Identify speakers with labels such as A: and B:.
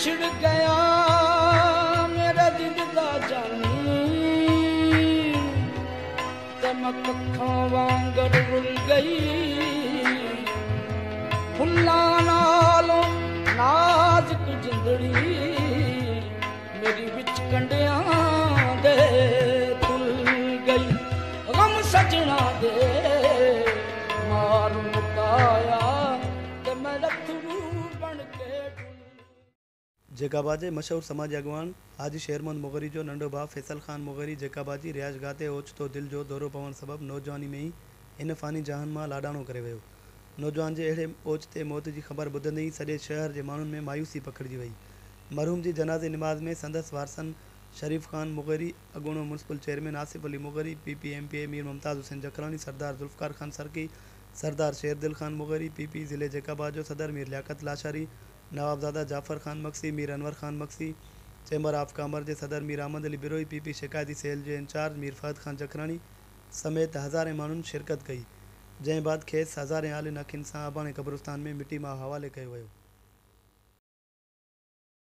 A: ਵਿਛੜ ਗਿਆ ਮੇਰਾ ਦਿਲ ਦਾ ਜਾਨੀ, ਤੇ ਮੈਂ ਕੱਖਾਂ ਵਾਂਗਰ ਰੁੱਲ ਗਈ। ਫੁੱਲਾਂ ਨਾਲੋਂ ਨਾਜ਼ੁਕ ਜਿੰਦੜੀ ਮੇਰੀ ਵਿੱਚ ਕੰਡਿਆਂ ਦੇ ਤੁਲ ਗਈ। ਗਮ ਸਜਣਾ ਦੇ ਮਾਰ ਮੁਕਾਇਆ ਤੇ ਮੈਂ ਲੱਥਰੂ ਬਣ ਕੇ।
B: جيڪب آباد جي مشهور سماجي اڳواڻ حاجي شير محمد مغيري جو ننڍو ڀاء فيصل خان مغيري جيڪب آباد جي رهائشگاهه تي اوچتو دل جو دورو پوڻ سبب نوجواني ۾ ئي هن فاني جهان مان لاڏاڻو ڪري ويو. نوجوان جي اهڙي اوچتي موت جي خبر ٻڌندي ئي سڄي شهر جي ماڻهن ۾ مايوسي پکڙجي وئي. مرحوم جي جنازي نماز ۾ سندس وارثن شريف خان مغيري، اڳوڻو municipal chairman Asif Ali Mugheri, P P M P A Mir Mumtaz Hussain Jakhrani, Sardar Zulfiqar Khan Sarki, Sardar Sher Dil Khan Mugheri, P P ضلعي جيڪب آباد جو صدر مير لياقت Lashari, Nawabzada Jafar Khan Magsi, Mir Anwar Khan Magsi, chamber of commerce جي صدر Mir Ahmed Ali Brohi, P P شڪايتي cell جي in charge Mir Fahad Khan Jakhrani سميت هزارين ماڻهن شرڪت ڪئي، جنهن بعد کيس هزارين آلين اکين سان اباڻي قبرستان ۾ مٽي ماء حوالي ڪيو ويو.